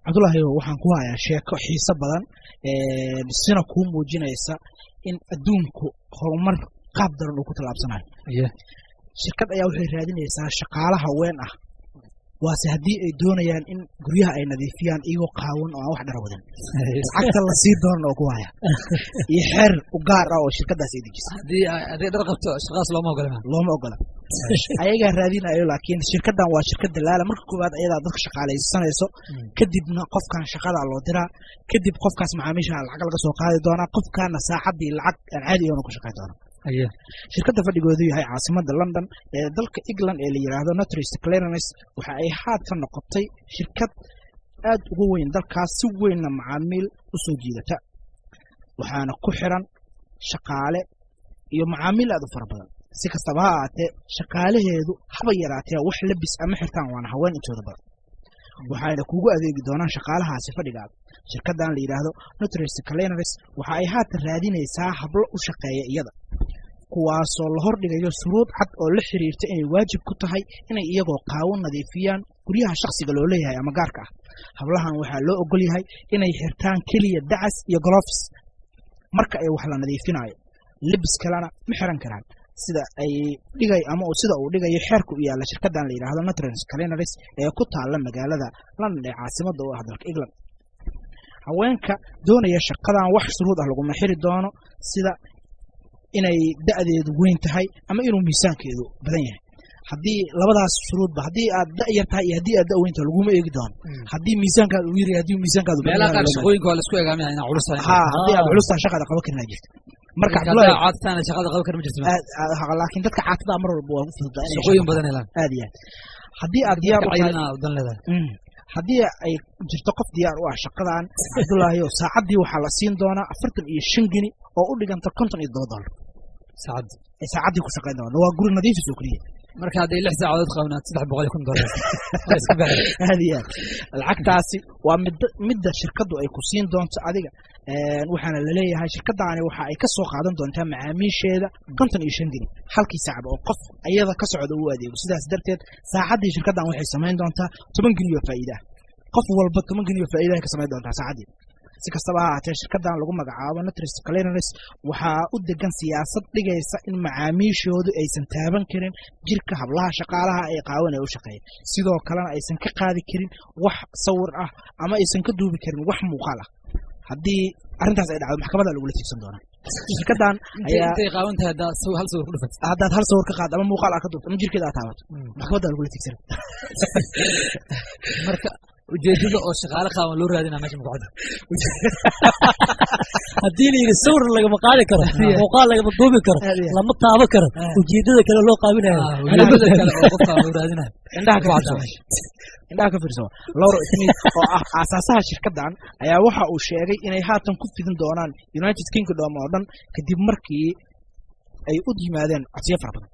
Cabdullaahi, waxaan ku hayaa sheeko xiiso badan, sina kuu muujinaysa in adduunku horumar qaab daran uu ku tallaabsanayo. Shirkad ayaa waxay raadinaysaa shaqaala haween ah, waase haddii ay doonayaan in guryaha ay nadiifiyaan iyagoo qaawan oo aan wax dhar wadan. Lacagta la sii doonan oo ku haya iyo xeer u gaar ah oo shirkaddaas ay dejisay. Haddii dhar qabto, shaqadaas looma ogola ma? Looma ogola. Ayagaa raadinayo, laakiin shirkaddan waa shirkad dalaala. Marka koowaad ayadaa dadka shaqaalaysanayso, kadibna qofkan shaqada loo diraa, kadib qofkaas macaamiisha lacag laga soo qaadi doonaa, qofkaana saacaddii lacag aan caadi oona ku shaqayn doona. Shirkadda fadhigoodu yahay caasimadda London ee dalka England ee la yidhaahdo Notorious Clearance waxa ay haatan noqotay shirkad aad uga weyn dalkaas, si weynna macaamiil u soo jiidata, waxaana ku xiran shaqaale iyo macaamiil aad u fara badan. Si kastaba ha ahaatee, shaqaalaheedu haba yaraatee wax labis ama xirtaan, waana haween intooda badan, waxayna kugu adeegi doonaan shaqaalahaasi fadhigaada. Shirkaddan la yidhaahdo Notorious Clearance waxa ay haatan raadinaysaa hablo u shaqeeya iyada, kuwaasoo la hordhigayo shuruud cad oo la xiriirta inay waajib ku tahay inay iyagoo qaawan nadiifiyaan guryaha shakhsiga loo leeyahay ama gaarka ah. Hablahan waxaa loo ogol yahay inay xirtaan keliya dacas iyo gloves marka ay wax la nadiifinayo, lebis kalena ma xiran karaan, sida ay dhigay ama sida uu dhigayo xeerka u yaalla shirkaddan la yidhaahdo Notorious Cleaners ee ku taalla magaalada London ee caasimadda u ah dalka England. Haweenka doonaya shaqadan wax shuruud ah laguma xiri doono, sida inay da'deedu weyn tahay ama inuu miisaankeedu badan yahay. Haddii labadaas shuruudba, haddii aad da' yar tahay iyo haddii aad da' weyn tahay, laguma eegi doono. Haddii miisaankaadu uu yaryahay, haddii miisaankaadu badan meelaha yahay, qaar laguma shaqooyinka waa la isku eegaamaya inaa culus tahay. Ha, haddii aad culus tahay shaqada qaban karin jirto. Marka marka Cabdullaahi, caadtaana shaqada qaban kara ma jirto. Laakiin dadka caatada mar walba waa u fududaa inay shaqooyin badan helaan. Aad iyo aad. Haddii aad diyaar u tahay cayilina dan leedahay. Haddii ay jirto qof diyaar u ah shaqadan, Cabdullaahi, oo saacaddii waxaa la siin doonaa 45 geni oo u dhiganta $57. Saacad? Ay saacaddii ku shaqayn doonaan, waa guri nadiifis oo keliya. Marka hadday 6 saacadood qabnaad, $350 waa iska baxay. Aad iyo aad. Lacagtaasi waa midda shirkaddu ay ku siin doonto adiga. Waxaana laleeyahay shirkaddaani waxa ay ka soo qaadan doontaa macaamiisheeda 55 geni halkii saacba oo qof ayada ka socda uu adeego. Sidaas darteed saacaddii shirkaddan waxay samayn doontaa 10 geni oo faa'iida ah. Qof walba 10 geni oo faa'iida ay ka samayn doontaa saacaddii. Si kastaba ha ahaatee, shirkaddan lagu magacaabo Notorious Cleaners waxaa u degan siyaasad dhigaysa in macaamiishoodu aysan taaban karin jirka hablaha shaqaalaha ee qaawan ee u shaqeeya, sidoo kalena aysan ka qaadi karin wax sawir ah ama aysan ka duubi karin wax muuqaal ah. Haddii arrintaas ay dhacdo, maxkamadda lagula tiigsan doonaa shirkaddan. Ayaa intay qaawan tahay haddaa hal sawir ku dhufat, haddaad hal sawir ka qaado ama muuqaal aad ka duubto ama jirkeeda aad taabato, maxkamadda lagula tiigsan. Marka ujeedada oo shaqaale qaawan loo raadinaa meesha maku cadda. Haddii la yidhi sawir lagama qaadi karo, muuqaal lagama duubi karo, lama taaban karo, ujeedada kale loo qaabinayo ujeedada kale oo qofka loo raadinayo indhaha ka fiirso, indhaha ka fiirso. Laura Smith oo ah aasaasaha shirkaddan ayaa waxa uu sheegay inay haatan ku fidin doonaan United Kingdom oo dhan kadib markii ay u yimaadeen codsiyo fara badan.